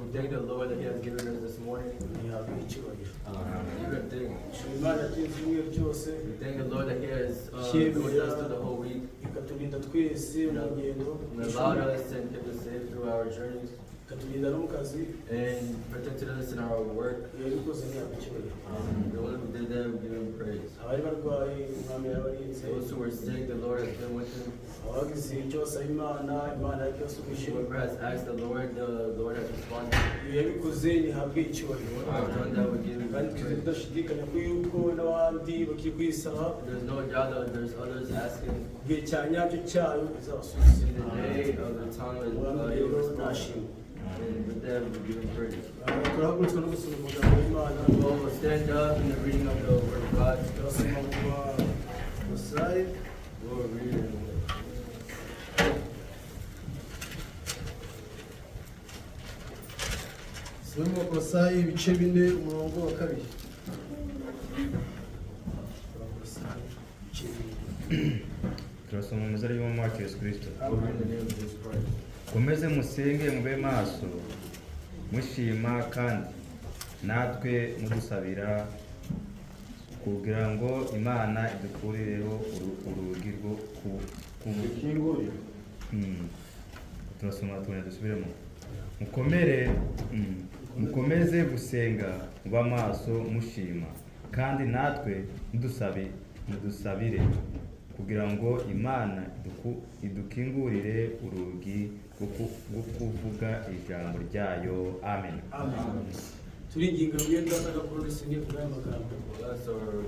We thank the Lord that He has given us this morning. Ntihabwe icyubahiro. Give Him thanks. Shima Imana yaturinze icyumweru cyose, We thank the Lord that He has been with us through the whole week ikaturinda twese mu ngendo, and allowed us and kept us safe through our journeys ikaturinda no mu kazi. And protected us in our work. Yabikoze, ntihabwe icyubahiro. The one who did that, we give Him praise. Abari barwaye, Umwami yarabarinze. Those who were sick, the Lord has been with them. Abagize icyo basaba Imana, Imana yakibasubije. Whoever has asked the Lord has responded. Iyo yabikoze ntihabwe icyubahiro. Whoever has done that, we give Him Kandi twizeye praise. kudashidikanya ko yuko n'abandi bakiri ku isaha, There's no doubt that there's others asking ku gihe cya nyacyo cyayo izabasubiza. in the day of the time that Umwami He will rero respond. nashimwe. And with that, we give Him praise. Turahagurutswa no gusoma amagambo y'Imana. We'll stand up in the reading of the Word of God. Turasoma mu Bakolosayi. We'll read it. Some mu Bakolosayi ibice 4, umurongo wa 2. Abakolosayi ibice 4. Turasoma mu izina ry'Umwami wacu Yesu Kristo. We'll read in the name of Jesus Christ. Mukomeze musenge, mube maso, mushima, kandi natwe mudusabira kugira ngo Imana idukurireho urugi rwo ku Turasoma tubone dusubiremo. Mukomere, mukomeze gusenga, muba maso, mushima, kandi natwe mudusabire kugira ngo Imana idukingurire urugi rwo kuvuga ijambo ryayo. Amen. Amen. Turinginga mwene Data gakuru rishingiye kuri aya magambo, Bless our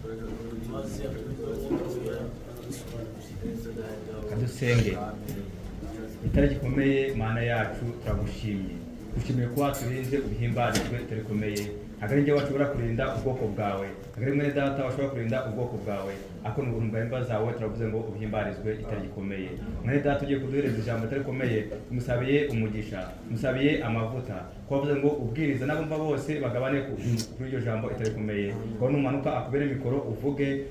prayer maze atugezeho Umwuka Wera anadusobanurire. so that Kadusenge. God may Itara gikomeye, Mana yacu, turagushimye, gushimiye ko waturinze, ubihimbarizwe. Itara rikomeye, ntabwo ari njye washobora kurinda ubwoko bwawe, ntabwo ari mwene Data washobora kurinda ubwoko bwawe, ariko ni ubuntu bwawe, imbabazi zawe. Turavuze ngo ubihimbarizwe. Itara gikomeye, mwene Data ugiye kuduhereza ijambo, itara rikomeye, tumusabiye umugisha, tumusabiye amavuta, ko wavuze ngo ubwiriza n'abumva bose bagabane kuri iryo jambo. Itara rikomeye, ngo numanuka akubere mikoro uvuge,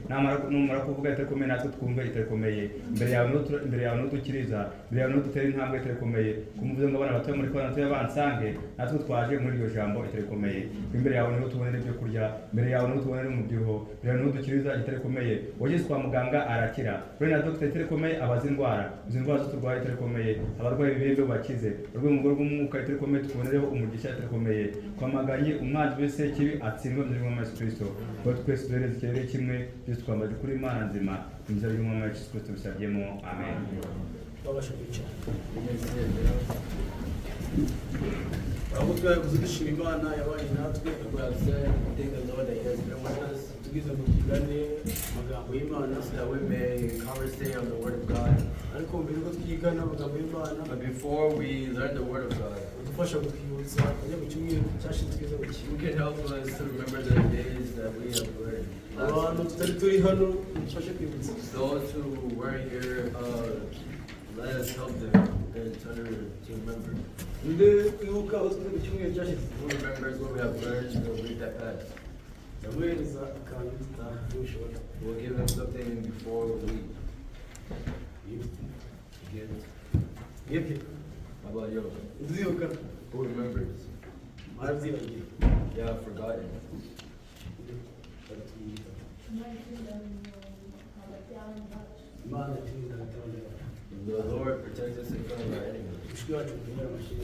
numara kuvuga, itara rikomeye, natwe twumve. Itara rikomeye, imbere yawe nudukiriza, imbere yawe nudutera intambwe. Itara rikomeye, kumuvuze ngo abana batoya muri kona batoya bansange, natwe twaje muri iryo jambo. Itara rikomeye, imbere yawe niho tubonera ibyo kurya, imbere yawe niho tubonera umubyibuho, imbere yawe niho dukiriza. Itara rikomeye, wageze kwa muganga arakira, uri na dogiteri. Itara rikomeye, abazi indwara, izi ndwara zose turwaye. Itara rikomeye, abarwayi ibibembe bakize, abarwayi mu rw'umwuka. Itara rikomeye, tubonereho umugisha. Itara rikomeye, twamaganye umwanzi wese kibi, atsindwe mu izina ry'Umwami Yesu Kristo. Ngo twese duhereze ikirere kimwe, byose twambaje kuri Imana nzima, mu izina ry'Umwami Yesu Kristo bisabyemo. Amen. Babasha kwicara. We can sit down. Aho twabivuze dushima Imana yabanye natwe, Like we have said, we thank the Lord that He has been with us tubwiza ngo twigane amagambo y'Imana. So that we may conversate on the Word of God. Ariko mbere yuko twigana amagambo y'Imana, But before we learn the Word of God, udufasha kutwibutsa kujya mu cyumweru cyashize twize mu who can help us to remember the days that we have learned last Abantu week? tutari turi hano, mudufashe kwibutsa. Those who weren't here, let us help them and to remember. Nde wibuka aho twize mu cyumweru cyashize? Who remembers what we have learned the week that passed? Ndamuhereza akantu tutaha nubishobora. We'll give him something before we leave. Gift. Mwebwe. How about you? Nzibuka? Who remembers? Mwarabyibagiwe? Yeah, I've forgotten. Imana iturinda hagati y'abanyarwanda. The Lord protects us in front of our enemies. Mushiki wacu, mukomere amashyi.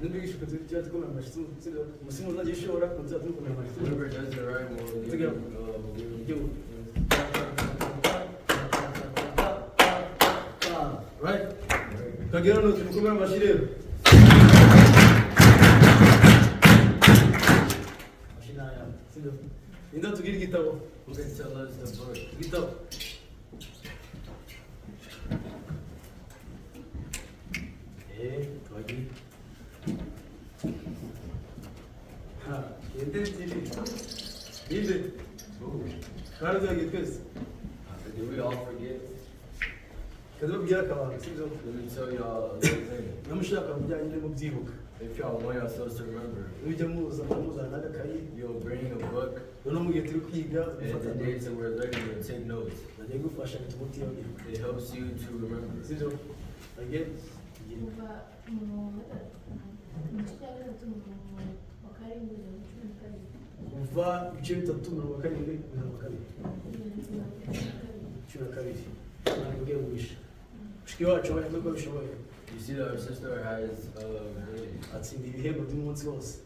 Nimbigisha tujya dukomera amashyi, umusimu uzajya ushobora tuzajya tumukomera amashyi. Whoever does it right, we'll give him. Right, kagira hano tumukomere amashyi rero. Amashyi ni ayawe, sibyo? Ninde tubwira igitabo? Who can tell us the book? Igitabo. Twagiye. Ha, ninde ebyiri? Ninde? Who? Twarabyagiye twese. Did we all forget? Kazababwira akabanga, sibyo? Let me tell y'all a little thing. Namushaka mujyanye mubyibuka. If y'all want yourselves to remember, Nujya muza muzana n'agakayi. You'll bring a book. Noneho mu gihe turi kwiga And gufata the days that we're learning, we'll take notes. bajya gufasha bituma utibagirwa. It helps you to remember. Sibyo again? Kuva umurongo wa gatatu, igice cya gatatu, umurongo wa karindwi kugeza kuri 12. Kuva ibice bitatu, mirongo karindwi, 22. Kugeza kuri 12. 12. Ntabwo umugisha mushiki wacu abonye ko abishoboye. You see that our sister has really, Atsinda ibihembo by'umunsi wose.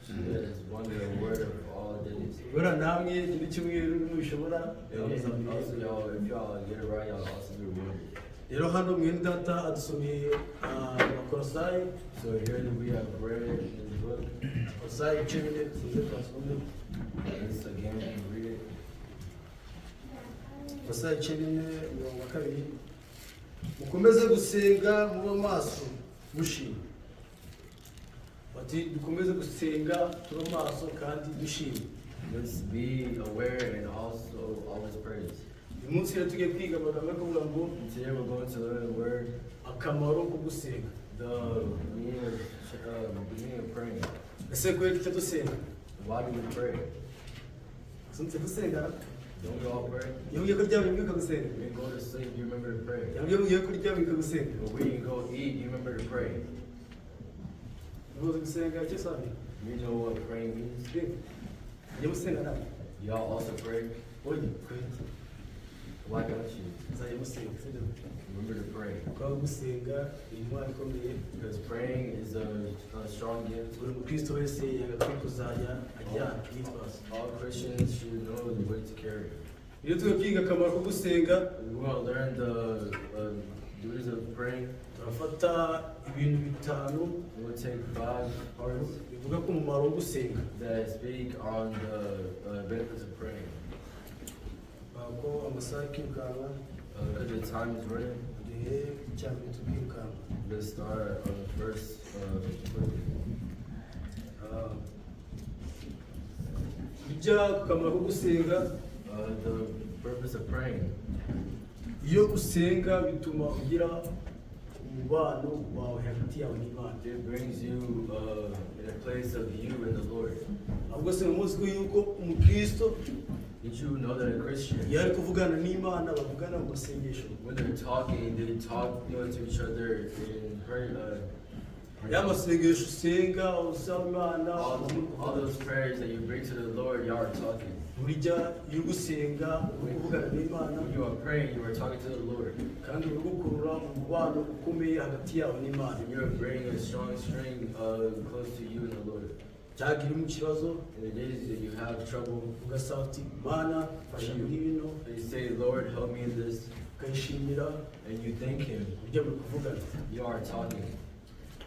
she has won the award of all days. Guhera namwe ikindi cyumweru nimubishobora. And also, y'all, if y'all get it right, y'all also be rewarded. Rero hano mwene data adusomeye Abakorosayi. So here we have read in this book. Abakorosayi ibice bine, tuze twasome. Let's again read it. Abakorosayi ibice bine, umurongo wa kabiri: "Mukomeze gusenga, mube maso, mushima." Bati dukomeze gusenga, tube maso kandi dushima. Let's be aware and also always praise. Uyu munsi rero tugiye kwiga amagambo yo kuvuga ngo And today we're going to learn the word, akamaro ko gusenga. the meaning of praying. Ese kubera icyo dusenga? Why do we pray? Sunse dusenga? Don't we all pray? Iyo ugiye kuryama wibuka gusenga. When you go to sleep, you remember to pray. Iyo ugiye kurya wibuka gusenga. When you go eat, you remember to pray. Ubuze gusenga icyo sabi. You know what praying means? Mujye musenga nawe. Y'all also pray? Oye kweli. Why don't you? Muzajya musenga, sibyo? Remember to pray. Kuba gusenga ni intwaro ikomeye. Because praying is a strong gift. Buri mukristo wese yagakwiye kuzajya ajya yitwaza. All Christians should know the way to carry. Iyo tugiye kwiga akamaro ko gusenga, We're going to learn the duties of praying. Turafata ibintu bitanu We'll take five parts bivuga ku mumaro wo gusenga. That speak on the benefits of praying. Ko amasaha akirukanka. Because the time is running, Duhere icya mbere tukirukanka. Let's start on the first quickly. Ah, bijya ku kamaro ko gusenga. The purpose of praying. Iyo usenga bituma ugira umubano wawe hagati yawe n'Imana. It brings you in a place of you and the Lord. Ahubwo se muzi ko yuko umukristo Did you know that a Christian, iyo ari kuvugana n'Imana bavugana mu masengesho? When they're talking, they talk to each other in prayer. Ya masengesho usenga usaba Imana, All those prayers that you bring to the Lord, y'all are talking. Burya iyo uri gusenga uri kuvugana n'Imana. When you are praying, you are talking to the Lord. Kandi uri gukurura umubano ukomeye hagati yawe n'Imana. And you are bringing a strong string close to you and the Lord. Cyagira uri mu kibazo, In the days that you have trouble, ugasaba uti: "Mana, fasha muri bino." and you say, "Lord, help me in this," Ukayishimira. And you thank Him, Burya muri kuvugana. You are talking.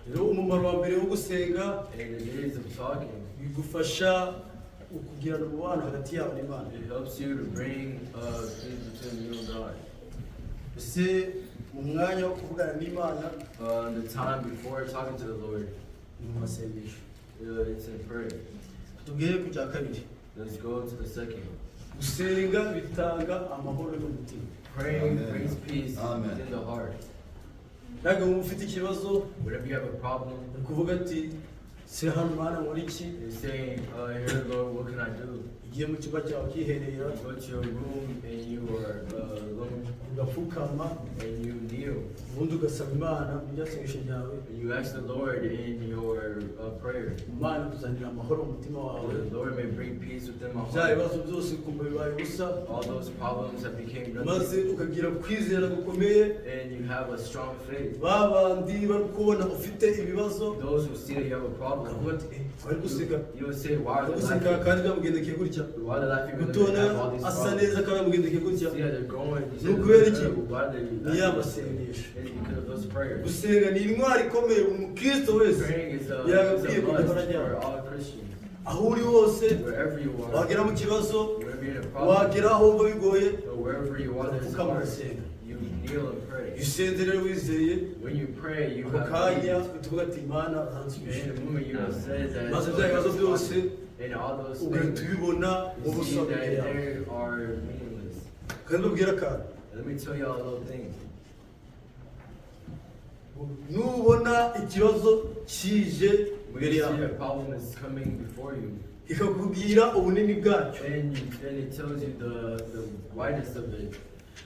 Rero umumaro wa mbere wo gusenga, And in the days of talking, bigufasha kugirana umubano hagati yawe n'Imana. It helps you to bring peace between you and God. Ese mu mwanya wo kuvugana n'Imana, The time before talking to the Lord, ni mu masengesho. It's in prayer. Tubwire ku cya kabiri. Let's go to the second. Gusenga bitanga amahoro y'umutima. Praying Amen. Brings peace Amen. within the heart. Ntabwo wumva ufite ikibazo, Whenever you have a problem, uri kuvuga ati: "Se hano Mana nkora iki?" You're saying, "Here, Lord, what can I do?" Ugiye mu cyumba cyawe ukiherera, You go to your room and you are alone ugapfukama, and you kneel. Ubundi ugasaba Imana mu byasengesho byawe. And you ask the Lord in your prayer. Imana ikuzanira amahoro mu mutima wawe. The Lord may bring peace within my Bya heart. bibazo byose ukumva bibaye ubusa. All those problems have became Maze nothing. ukagira kwizera gukomeye. And you have a strong faith. Ba bandi bari kubona ufite ibibazo, Those who see that you have a problem, bakavuga ati: "Eh, bari guseka, you will say, "Why are bari they guseka laughing? kandi byamugendekeye gutya." Why are they laughing when they Gutona have all these asa problems?" neza kandi byamugendekeye gutya. See how they're going. You say, Ni ukubera iki? "Why are they Ni ya laughing?" masengesho. It's because of those prayers. Gusenga ni intwaro ikomeye umukristo wese Praying is yagakwiye a kujya must arajyana. For all Christians. Aho uri hose, Wherever you are, wagera mu kibazo, wherever you're in a problem, wagera aho wumva bigoye, or wherever you are, there's urapfukama hard, ugasenga. You kneel and pray. Iyo usenze rero wizeye, When you pray, you ako have kanya peace. uhita uvuga ati: "Imana uransubije." And in the moment you have said that, Maze bya bibazo byose and all those ugahita things, ubibona you ubusa see that imbere yawe. they are meaningless. Kandi mbabwire akantu. Let me tell y'all a little thing. Nubona ikibazo kije When imbere you yawe, see a problem is coming before you, Ikakubwira ubunini bwacyo. And it tells you the wideness of it.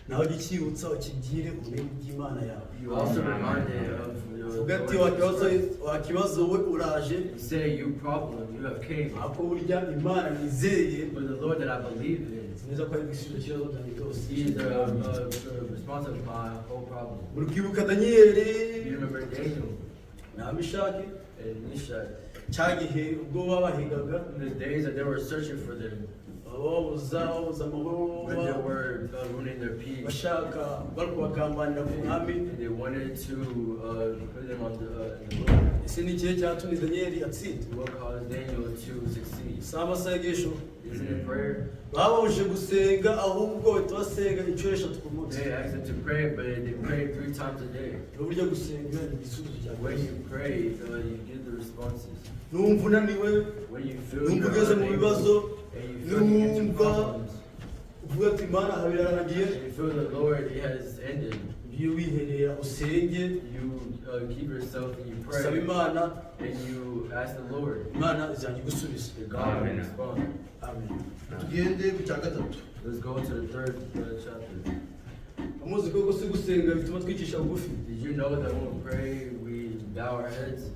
Nawe jya ucyibutsa ukibwire ubunini bw'Imana yawe. You also remind it of your Uvuga ati Lord Jesus wakibazo Christ. wakibazo we uraje. You say, "You problem, you have came." Ako burya Imana nizeye But the Lord that I believe in, nzi neza ko ari igisubizo cy'ibibazo byanjye byose. He is the response of my whole problem. Muri kwibuka Daniyeli You remember Daniel na Mishaki and Meshach, cya gihe ubwo babahigaga in the days that they were searching for them, bababuza babuza amahoro when they were ruining their peace, bashaka bari kubagambanira ku mwami. And they wanted to put them on in the Lord. Ese ni ikihe cyatumye Daniyeli atsinda? What caused Daniel to succeed? Si amasengesho? Isn't it prayer? Bababujije gusenga ahubwo bahita basenga inshuro eshatu ku munsi. They asked them to pray, but they prayed three times a day. Uburyo gusenga ni igisubizo cya When byose. you pray, you get the responses. Numva unaniwe, When you feel numva you're ugeze mu unable, bibazo, and you feel you get to numva problems, uvuga ati Imana aha birarangiye, and you feel the Lord, it has ended. Ujye wiherera usenge, You keep yourself and you usabe pray, Imana, and you ask the Lord. Imana izajya igusubiza. The God will Amen. respond. Amen. Tugende ku cya gatatu. Let's go to the third chapter. Amuzi ko gusa gusenga bituma twicisha bugufi. Did you know that when we pray, we bow our heads?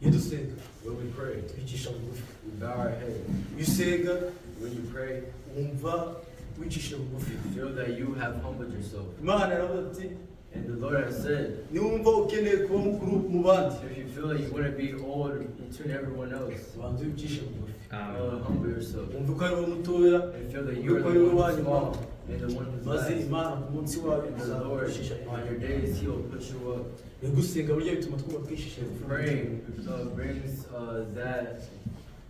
Iyo dusenga When we pray, twicisha bugufi. We bow our heads. Iyo usenga When you pray, wumva wicishije bugufi. You feel that you have humbled yourself. Imana yaravuze ati And the Lord has said, niwumva ukeneye kuba mukuru mu bandi if you feel that you want to be old between everyone else, banza wicishe bugufi. Humble yourself. Wumva ko ari wowe mutoya, And feel that you are wumva ko the ari wowe one wa who's nyuma, small and the one who's maze last. Imana ku munsi wawe And the Lord, izagucisha. on your days, He will put you up. Gusenga burya bituma twumva twishishe bugufi. Praying brings that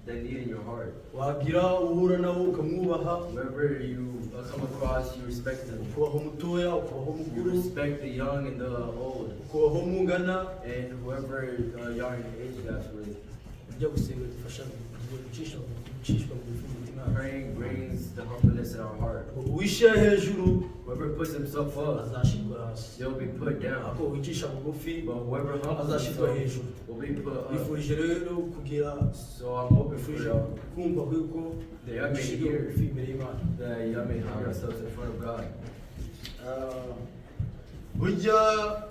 need in your heart. Wagira uhura nawe ukamwubaha. Whoever you come across, you respect them. Ukubaha umutoya ukubaha You umukuru respect the young and the old, ukubaha umungana. And whoever you are in age gaps with. Ujya gusenga bidufasha gucisha gucishwa bugufi mu mutima yacu. Praying brings the humbleness in our heart. Uwishyira hejuru Whoever puts himself up, azashyirwa hasi they'll be put down. ariko uwicisha bugufi But whoever humbles azashyirwa himself hejuru. Will be put up. Bifurije rero kugira So I'm hoping for bifurije y'all kumva yuko that y'all may dushyirwa hear bugufi imbere y'Imana. That y'all may humble yourselves in front of God. Ah, burya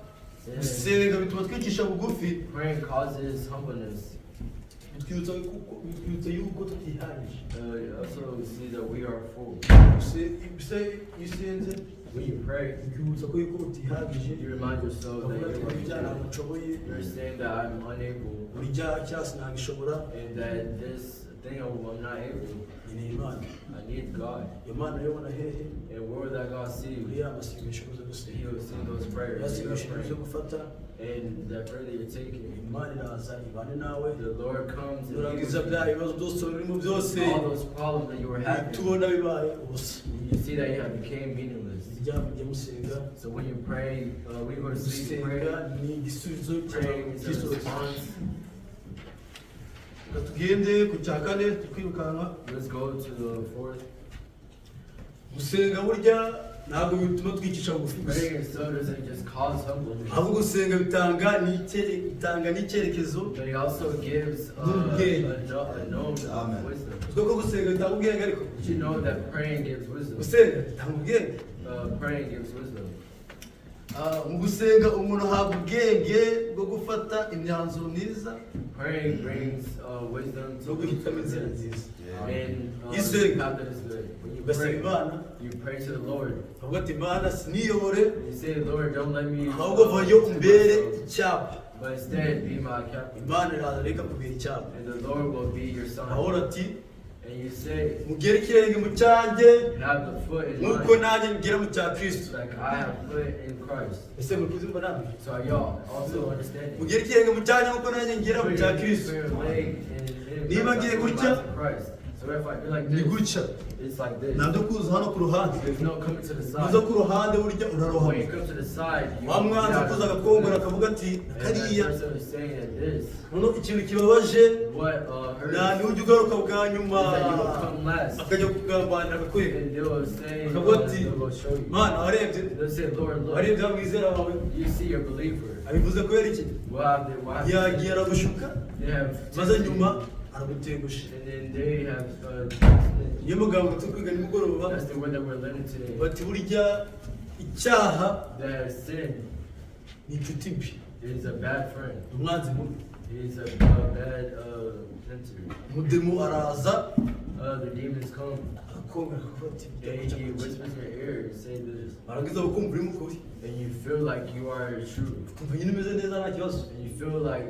gusenga bituma twicisha bugufi. Praying causes humbleness. Bitwibutsa kuko- bitwibutsa yuko tutihagije. You also see that we are full. Iyo usenze When you pray, bikwibutsa ko yuko utihagije you remind yourself ukavuga that ati you burya are ntabwo nshoboye you're saying that I'm unable burya cyangwa sinagishobora and that this thing I'm not able. Nkeneye Imana. I need God. Iyo Mana rero hehe? And where will that God see Muri you? ya masengesho uza gusenga. He will see those prayers Ya that you are sengesho uza praying. gufata And that prayer that you're taking, Imana iraza ibane nawe. The Lord comes and Nurangiza He bya will bibazo byose urimo byose all those problems that you were having, tubona bibaye ubusa. You see that you have became meaningless. Bijya mujye musenga. So when you pray, we go to sleep, you pray. Gusenga ni igisubizo Praying is a cy'igisubizo. Response. Reka tugende ku cya kane tukirukanka. Let's go to the fourth. Gusenga burya ntabwo bituma twicisha bugufi gusa Praying itself doesn't just cause humbleness, ahubwo gusenga bitanga bitanga n'icyerekezo but it also gives n'ubwenge. a known Amen. wisdom. Uzwi ko gusenga bitanga ubwenge ariko Did you know that praying gives wisdom? Gusenga bitanga ubwenge. Praying gives wisdom. Ah, mu gusenga umuntu ahabwa ubwenge bwo gufata imyanzuro myiza. Praying brings wisdom No to guhitamo inzira nziza. And Isenga. the path that is good. When you Ugasaba pray, Imana you pray to the Lord. ukavuga ati Imana siniyobore You say, "Lord, don't let me ahubwo vayo to umbere myself, icyapa. But instead be my captain." Imana iraza reka kubera icyapa. And the Lord will be your sign. Ahora ati And you say, mugere ikirenge mu cyanjye "Have the foot in nk'uko mine, nanjye ngera mu cya Kristo. Like I have put in Christ." Ese muri kubyumva namwe? So are y'all also understanding? Mugere ikirenge mu cyanjye nk'uko nanjye ngera mu Put cya your, Kristo. put your leg in Niba Christ, ngiye like gutya, in Christ. So if I do like ni this, gutya. It's like this. Ntabyo kuza hano ku ruhande. There's no coming to the side. Uza ku ruhande burya urarohama. When you come to the side, you Wa mwanzi ukuza agakongora akavuga ati And that kariya person is saying that this, noneho ikintu kibabaje what hurts nta niwe ujya ugaruka bwa nyuma is that you will come last. akajya kugambanira akakwereka And they will say, akavuga ati they'll go show you. Mana warebye They'll say, "Lord, look, warebye abamwizera bawe you see your believer." abivuze kubera iki Why have they, why have yagiye aragushuka they have maze nyuma Aragutengushye. And then they have Niyo magambo turi kwiga nimugoroba. That's the word that we're learning today. Bati burya icyaha That sin ni inshuti mbi, is a bad friend. Umwanzi mubi. It is a bad tempter. Umudemo araza The demons come akakongera akavuga ati and he whispers in your ear and say this, barangiza bakumva uri mukuri, and you feel like you are true, ukumva nyine umeze neza nta kibazo. And you feel like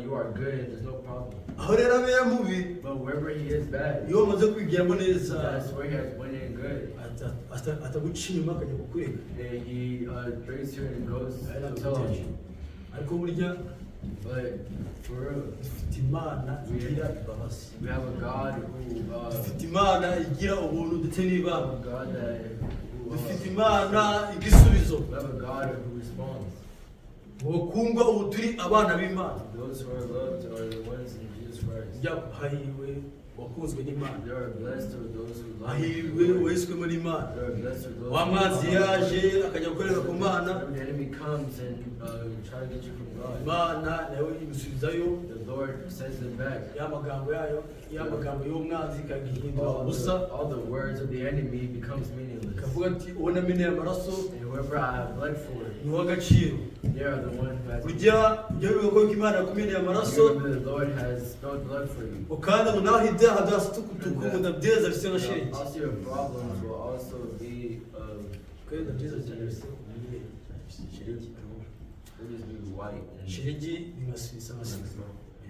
you are good and there's no problem. Aho rero abera mubi, But wherever he is bad, iyo wamaze kwigiramo neza, that's where he has went in good. Ataguca inyuma akajya kukurega. And he brings you and goes to tell on you. Ariko burya But for real, dufite Imana igira imbabazi, we have a God who dufite Imana igira ubuntu ndetse n'ibanga, a God that who, dufite Imana igisubizo. We have a God who responds. Mu bakundwa ubu turi abana b'Imana. Those who are loved are the ones in Jesus Christ. Hahiriwe wakunzwe n'Imana, They are blessed are those who love. hahiriwe uwahiswemo n'Imana. They are blessed are those Wa who mwanzi love. yaje akajya gukorera ku Mana, When the enemy comes and try to get you from God, Imana nawe imusubizayo. The Lord sends them back. Ya magambo yayo, ya magambo y'umwanzi ikagihindura All ubusa, the words of the enemy becomes meaningless. ikavuga ati uwo nameneye amaraso And whoever I have bled for, ni uw'agaciro. they are the one who has. Burya ujya wibuka ko Imana yakumeneye amaraso, You remember the Lord has spilled blood for you. kandi ngo naho ibyaha byasa tukutuku ngo ndabyeza bise nka shelegi. Also, your problems will also be Kandi ndabyeza cyane bise shelegi. They'll just be white. And Shelegi ni nka bisa nka sima.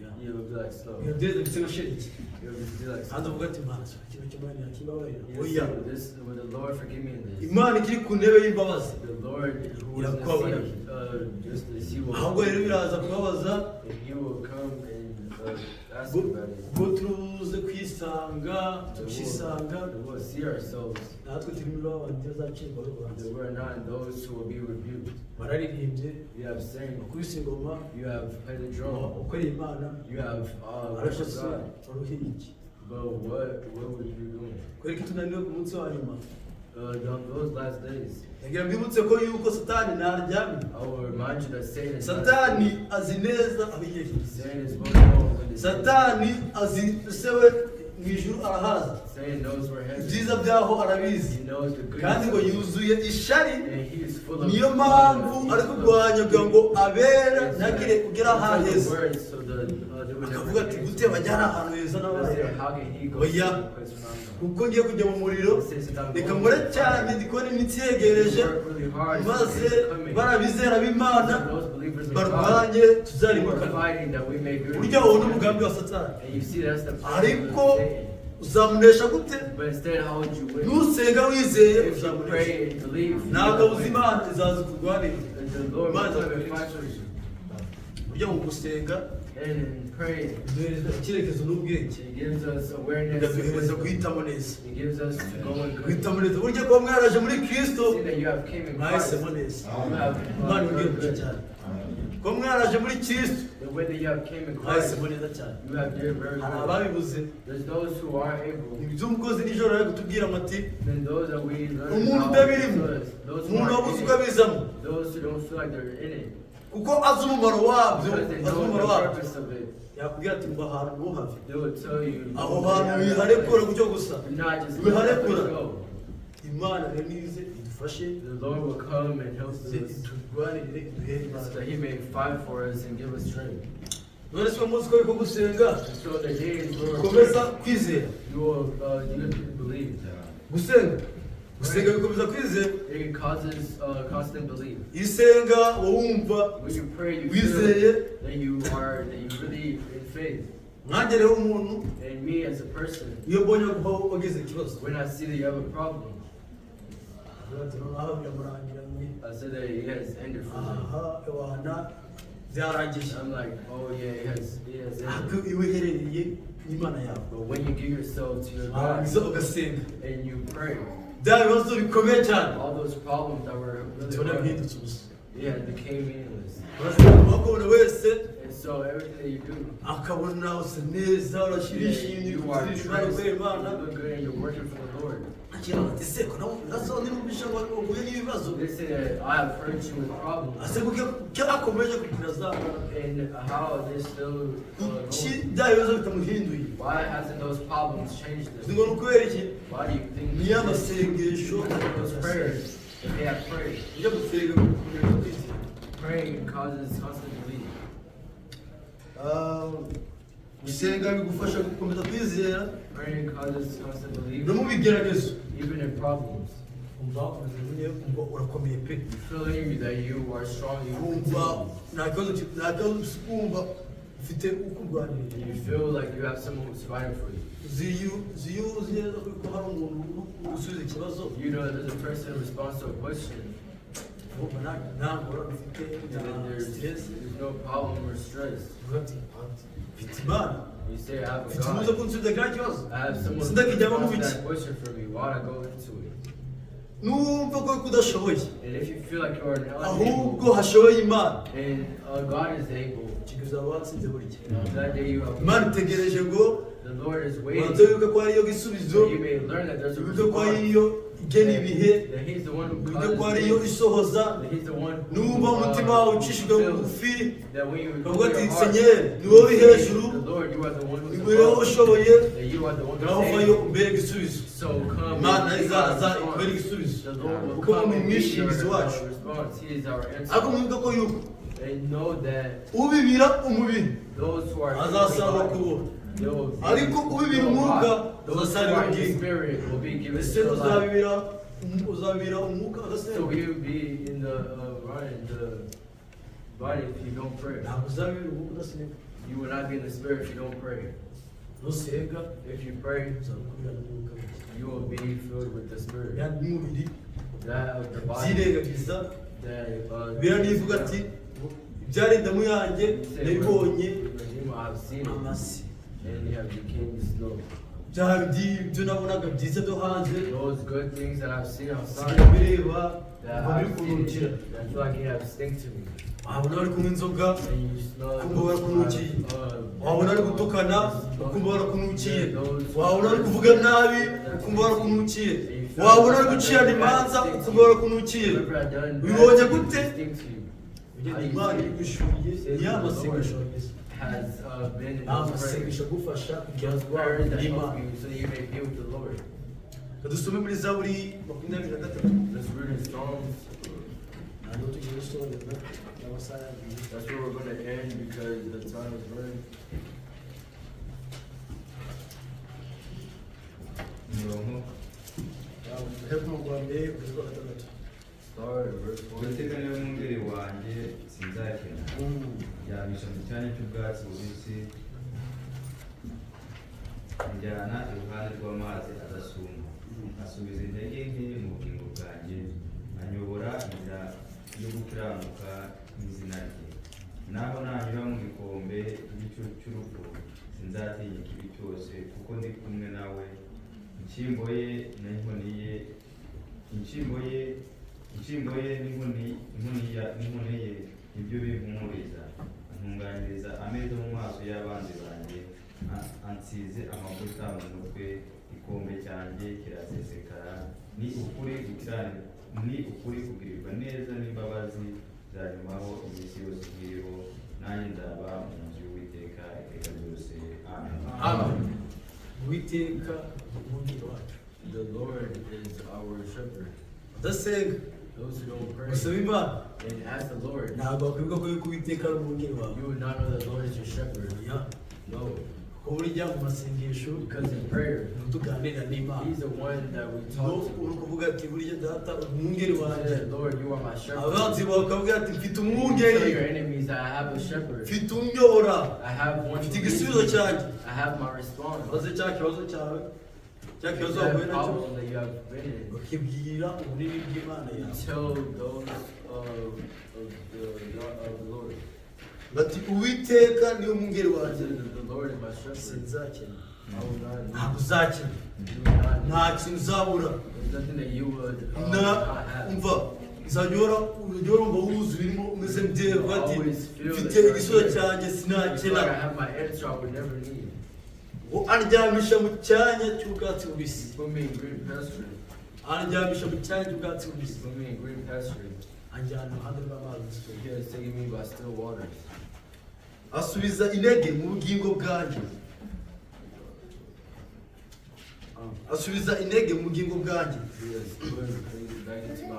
Yeah, it'll be like snow. Ndabyeza bise nka shelegi. It'll just be like Kandi snow. uvuga ati Imana kino cyo Imana yakibabarira. You Oya, see, this will the Lord forgive me in this. Imana ikiri ku ntebe y'imbabazi The Lord who is in the Irakubabarira. sea, just the sea will Ahubwo rero biraza kubabaza and he will come and ask about it. ubwo turuze kwisanga That tukisanga we'll see ourselves natwe turi muri ba bandi bazacirwa urubanza. that we're not those who will be rebuked. Bararirimbye, You have sang, bakubise ingoma, you have played the drum, ukoreye Imana, you have ariko worshiped se God. waruhiye iki? But what were you doing? Kubera ko tunaniwe ku munsi wa nyuma. On those last days, Ndagira mbibutse ko yuko Satani ntaryamye. I will remind you that Satan is not- Satani azi neza aho igihe. Satan is well known when the Satani azi se we mu ijuru arahaza, Satan knows where heaven is. ibyiza byaho arabizi, He knows the goodness kandi ngo of it. yuzuye ishari. And he is full of Niyo mpamvu ari kurwanya kugira ngo abera ntagire kugera ahantu heza, akavuga ati gute bajyana ahantu heza n'abandi? Oya. Kuko ngiye kujya mu muriro, reka nkore cyane, ndi kubona iminsi yegereje, maze barabizera b'Imana barwanye tuzarimukana. Burya uwo ni umugambi wa Satani. Ariko uzamunesha gute? Nusenga wizeye uzamunesha. Ntabwo uzi Imana izaza kurwanira. Imana izakurwanira. Burya mu gusenga And in praying, biduhereza icyerekezo n'ubwenge, it gives us awareness. bikaduhereza guhitamo neza. It gives us to go and good. Guhitamo neza, burya kuba mwaraje muri Kristo See that you have came in Christ. mwahisemo neza. You have Imana done ibwira good. cyane kuba mwaraje muri Kristo The way that you have came in Christ, mwahisemo neza cyane. you have did very Hari well. ababibuze. There's those who are able, Iby'umukozi nijoro ari kutubwira ngo ati then those that we learn umuntu about utabirimo, us, those who umuntu are wabuze in uko it, abizamo, those who don't feel like they're in it, kuko azi umumaro wabyo, because they azi know umumaro the wabyo, purpose of it, yakubwira ati ngo ahantu ntuhave, they will tell you, aho "Don't hantu have that wiharekura place. gutyo gusa, Do not just wiharekura. go. Imana rero nize idufashe, The Lord will come and help ize us iturwanirire, iduhere so imbaraga. that He may fight for us and give us strength. None se umunsi ko ariko gusenga And so the days where ukomeza kwizera, you will you have to believe. Gusenga, gusenga bikomeza kwizera. It causes constant belief. Iyo usenga wowe wumva When you pray, you wizeye. feel that you really in faith. Nkanjye rero umuntu, And me as a person, iyo mbonye ko wagize ikibazo, when I see that you have a problem, ndavuga ati noneho biramurangiranye, I say that it has ended for me. aha ewana byarangiye. I'm like, oh yeah, it has Ariko ended. iyo uherereye n'Imana yawe, But when you give yourself to your God warangiza ugasenga, and you pray, bya bibazo bikomeye cyane all those problems that were really tubona hard, bihindutse ubusa. yeah, it became meaningless. Urasanga ko buri wese And so everything that you do, akabona usa neza, urashirishimye, you are uri dressed, gukorera you Imana, look good, and you're working for the Lord. Akibaza ati se ko nawe ibibazo nirumvisha ngo uhuye n'ibibazo, They say that I have hurt you with problems, ase kuko akomeje kugira za and how they still kuki going. bya bibazo bitamuhinduye? Why hasn't those problems changed Uzi ngo them? ni ukubera iki? Why do you think Ni amasengesho. those prayers that they have prayed? Ujya gusenga gukomeza kwizera. Praying causes constant belief. Ah, gusenga bigufasha gukomeza kwizera Praying causes constant belief, no mu bigeragezo. even in problems. Umva umeze nyine, umva urakomeye pe. Feeling that you are strong, you Wumva continue. nta kibazo nta kibazo, wumva ufite ukurwanirira. And you feel like you have someone who's fighting for you. Uzi iyo uzi neza ko hari umuntu uri gusubiza ikibazo, You know that there's a person in response to a question, wumva nta ngorane ufite, and nta then there's, stress. there's no problem or stress. Uvuga ati mfite Imana, You say, I have a mfite umuze God. kunsubiza kiriya kibazo. I have someone who Sindakijyamo mu responds to biki. that question for me. Why would I go into it? Numva ko kudashoboye, And if you feel like you are ahubwo unable, hashoboye Imana, and God is able, ikintu uzaba watsinze buri gihe. that day you have. Imana itegereje ngo The Lord is waiting ubanze wibuke ko ariyo gisubizo, that you may learn that there's a wibuke ko response. ariyo igena ibihe, That He's the one who wibuke ko causes ariyo things. isohoza. That He's the one who Numva umutima wawe ucishijwe fulfills. bugufi, That when you ukavuga ati your heart, Senyeri, ni wowe uri you say, hejuru, the Lord, you are the one who's ni wowe above. ushoboye, That you are the one ngaho who's vayo able. umbere igisubizo. So come Imana and be izaza our ikubere response. igisubizo, The Lord will kuko come ni and be your umwishingizi wacu. response. He is our Ariko answer. mwibuke ko yuko And know that ubibira umubiri those who are in the azasarura body, kubora, they will be ariko ubibira umwuka those who azasarura are in the ubugingo. spirit will be given Ese eternal life. uzabibira umwuka So udasenga? we will be in the running the body if you don't pray. Ntabwo uzabibira umwuka udasenga. You will not be in the spirit if you don't pray. Nusenga If you pray, uzakubira n'umwuka muke. you will be filled with the spirit. Yani n'umubiri That of the body byirengagiza. that Bibiliya ati ibyari indamu yanjye you say, nabibonye "Redeemer, I have seen it, amasi, and you have became slow. bya ibyo nabonaga byiza byo hanze Those good things that I've seen outside, nsigaye mbireba that umva biri I've seen, kunukira. it, I feel like it have stink to me. Wabona bari kunywa inzoga, And you smell it. ukumva barakunukiye. Wabona ari gutukana, ukumva barakunukiye. Wabona ari kuvuga nabi, ukumva barakunukiye. Wabona ari gucirana imanza, ukumva barakunukiye. Ubibonye gute? Ugenda Imana ibigushuriye ni ya masengesho wagize, Has been in ni those prayers. amasengesho agufasha kugira Those ngo prayers that help n'Imana. you so that you may be with the Lord. Reka dusome muri Zaburi 23. Let's read in Psalms. Ntabwo tugiye gusobanura n'amasaha yagiye. That's where we're going to end because the time is running. Umurongo. Duhere ku murongo wa mbere kugeza ku wa gatandatu. Start at verse 1. Uwiteka niwe mwungeri wanjye, sinzakena. Andyamisha mu cyanya cy'ubwatsi bubisi, anjyana iruhande rw'amazi adasuma, asubiza intege nke mu bugingo bwanjye, anyobora inzira yo gukiranuka n'izina rye. Naho nanyura mu gikombe cy'igicucu cy'urupfu, sinzatinya ikibi cyose, kuko ndi kumwe nawe. Inshyimbo ye n'inkoni ye, inshyimbo ye n'inkoni ye nibyo bimpumuriza. Antunganyiriza ameza mu maso y'abanzi banjye, ansize amavuta mu mutwe, igikombe cyanjye kirasesekara. Ni ukuri kugirirwa neza n'imbabazi bizanyomaho iminsi yose nkiriho, nanjye nzaba mu nzu y'Uwiteka iteka ryose. Amen. Amen. Uwiteka ni umwungeri wacu. The Lord is our shepherd. Udasenga, Those who don't pray gusaba Imana, and ask the Lord, ntabwo wakwibuka ko yuko Uwiteka ari umwungeri wawe. you would not know that the Lord is your shepherd. Oya. No. Kuko burya mu masengesho Because in prayer, niho tuganira n'Imana. He's the one that we No talk to. uri kuvuga ati burya data umwungeri He wanjye, said, Lord, you are my shepherd. abanzi bawe bakavuga ati mfite You umwungeri, tell your enemies that I have a shepherd. mfite unyobora, I have one mfite who leads igisubizo me. cyanjye. I have my response. Maze cya kibazo cyawe, cya kibazo That wahuye nacyo, problem that you have been in, ukibwira ubunini bw'Imana you yawe. tell those of the Lord. Bati Uwiteka niwe mwungeri I wanjye, said that the Lord is my shepherd. sinzakena. I will not need. Ntabwo uzakena, You will not need. nta kintu uzabura. There's nothing that you would Na not have. umva uzajya uhora urumva wuzuye urimo umeze mbyewe ati Always feel mfite that you are igisubizo here. cyanjye, You feel like I sinakena. have my answer I would never need. Ngo andyamisha mu cyanya cy'ubwatsi bubisi, Put me in green pasture. Andyamisha mu cyanya cy'ubwatsi He bubisi. put me in green pastures. Anjyana iruhande rw'amazi. He has taken me by still waters. Asubiza intege mu bugingo bwanjye, asubiza intege mu bugingo bwanjye. He has put things back into my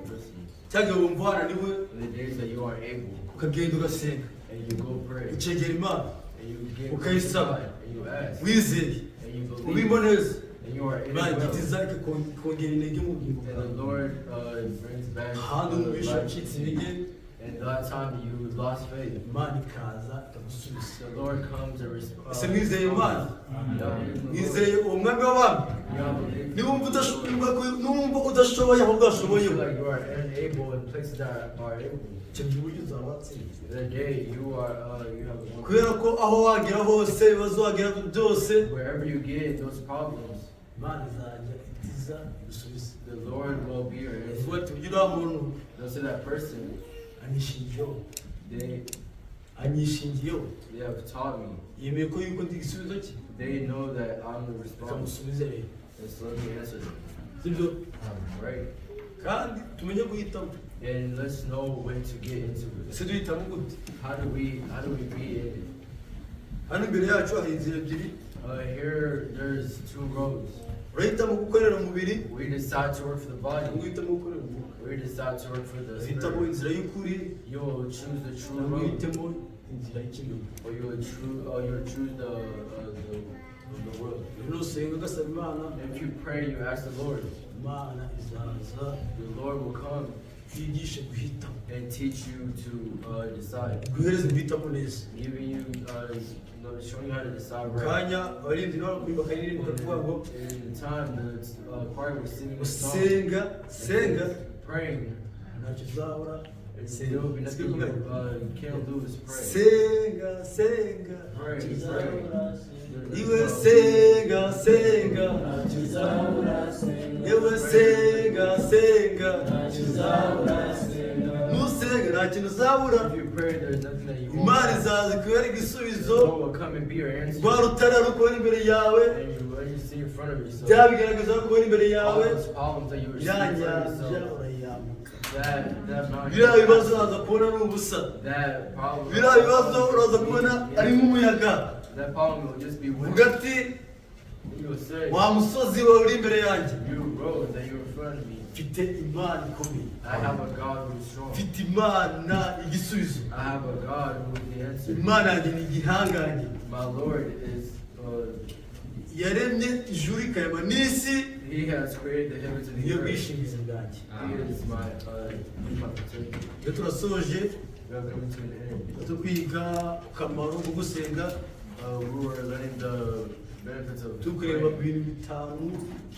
person. Cyagihe wumva wananiwe, In the days that you are able, ukagenda ugasenga, and you go pray, ukegera Imana, and you get ukayisaba. God, and you ask, Wizeye, and you believe, ubimo neza, and you are in Imana it well. igitiza ikongera intege mu bugingo And bwawe. the Lord brings back Ahandi wumvisha life. ucitse intege, And that time you lost faith, Imana ikaza ikagusubiza. the Lord comes and responds. Ese mwizeye Imana? Mwizeye uwo mwami w'abami? Niwumva udashoboye ahubwo ashoboye, You feel like you are unable in places that are able. icyo gihe uburyo uzaba watsinze. The day you are, you have won. Kubera ko aho wagera hose, ibibazo wagera byose, Wherever you get those problems, Imana izajya itiza igusubize. the Lord will be your answer. Ivuga ati uriya muntu They'll say that person, anyishingiyeho, they anyishingiyeho, they have taught me. Yemeye ko yuko ndi igisubizo cye. They know that I'm the response. Ikamusubiza rero. And so let me answer them. Sibyo? Right. Kandi tumenye guhitamo. And let's know when to get into it. Ese duhitamo gute? How do we be in it? Hano imbere yacu hari inzira ebyiri. Here there's two roads. Urahitamo gukorera umubiri, We decide to work for the body. cyangwa uhitamo gukorera umwuka. We decide to work for the Uhitamo spirit. inzira y'ukuri, You will choose the true cyangwa road, uhitemo inzira y'ikinyoma. or you will choose the world. Rero nusenga ugasaba Imana, If you pray, you ask the Lord. Imana izaza The Lord will come kwigisha guhitamo, and teach you to decide, guhereza guhitamo neza. giving you, showing you how to decide right. Kanya abarinzi nabo bakaririmba bakavuga ngo In the time the choir was singing a song, usenga senga praying, ntacyo uzabura. there will be nothing you can't lose. Pray. Senga senga Pray, ntacyo pray. uzabura. There's Iwe nothing senga senga yewe senga senga, nusenga nta kintu uzabura. If you pray, there's nothing that you won't. Imana have. izaza ikubere The igisubizo. Lord will come and be your answer. Rwa rutare rukubona imbere yawe, And you, what you see in front of yourself, bya bigaragaza rukubona imbere all yawe, those problems that you were ya seeing in front of nyanja yourself, urayambuka. that mountain, Biriya bibazo uraza kubona ni ubusa. that problem, Biriya bibazo uraza kubona ari nk'umuyaga. that problem will just be wind. Uvuga ati You will say, wa musozi wawe uri imbere yanjye, you road that you're in front of me, mfite Imana ikomeye, I have a God who is strong. mfite Imana igisubizo. I have a God who is the answer. Imana yanjye ni igihangange. My Lord is, Yaremye ijuru ikarema n'isi. He has created the heavens and the Niyo earth. bwishingizi bwanjye. He is my protection. Iyo turasoje, We have come to an end. turi kwiga ku kamaro ko gusenga. We were learning the benefits of Turi kureba praying ibintu bitanu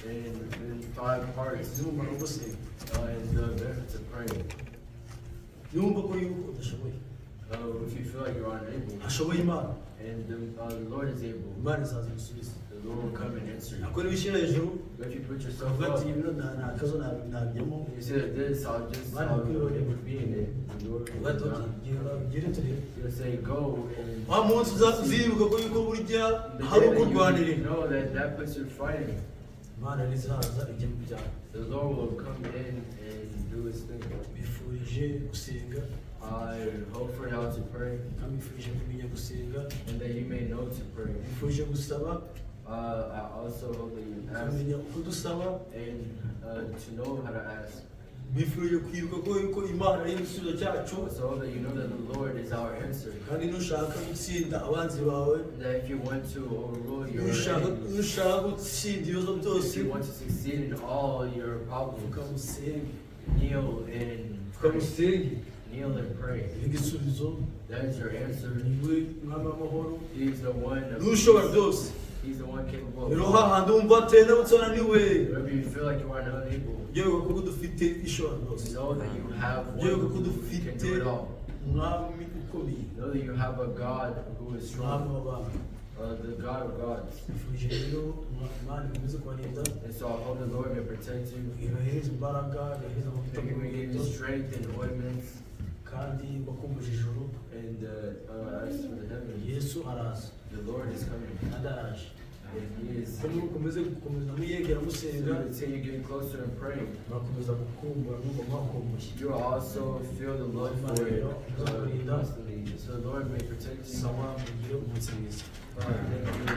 in five parts z'umumaro wo gusenga. And the benefits of praying. Niwumva ko yuko udashoboye, If you feel like you're unable hashoboye Imana, and the Lord is able, Imana izaza igusubize. the Lord will come and answer you. Ariko niba hejuru, But if you put yourself ukavuga up, ati bino nta kazo nabijyamo, you say that this, I'll just, Imana I'll ikwihorera. be in it. The Lord uvuga ati will "Okay, not. genda ugere turebe." You'll say, go and Wa munsi uzibuka ko yuko burya the hari day that ukurwanirira, you know that that place you're fighting, Imana izaza ijya mu byawe. the Lord will come in and do His thing. Bifurije gusenga, I hope for y'all to pray kandi bifurije kumenya gusenga, and that you may know to pray. bifurije gusaba, I also hope that you ask ukamenya uko dusaba, and to know how to ask. Bifurije kwibuka ko yuko Imana ari igisubizo cyacu. So hope that you know that the Lord is our answer. Kandi nushaka gutsinda abanzi bawe, That if you want to overrule your nushaka enemies, nushaka gutsinda ibibazo byose, if you want to succeed in all your problems, ukamusenge, kneel and pray. ukamusenge. Kneel and pray. Igisubizo. That is your answer. Niwe mwami w'amahoro, He is the one of n'ushobora byose. He's the one capable of Rero all. hahandi wumva atenabutse unaniwe, Wherever you feel like you are unable, yewe kuko dufite ishobora byose, know that you have one yewe kuko who can dufite do it all. umwami ukomeye, Know that you have a God who is umwami strong, w'abami. The God of gods. Nifurije rero Imana ikomeze kubarinda, And so I hope the Lord may protect you, ibahereze imbaraga, ibahereze amavuta that He mu may give you nkweto, strength and ointments, kandi mbakumbuje ijuru. and as for the heavens, Yesu araza, the Lord is coming. kandi araje. And He is. Ko mukomeze gukomeza muyegera So musenga, you continue getting closer and praying. murakomeza gukumbura numva mwakumbuye. You will also feel the love for it constantly. So the Lord may protect you. Sawa, mugire umunsi mwiza. Thank you.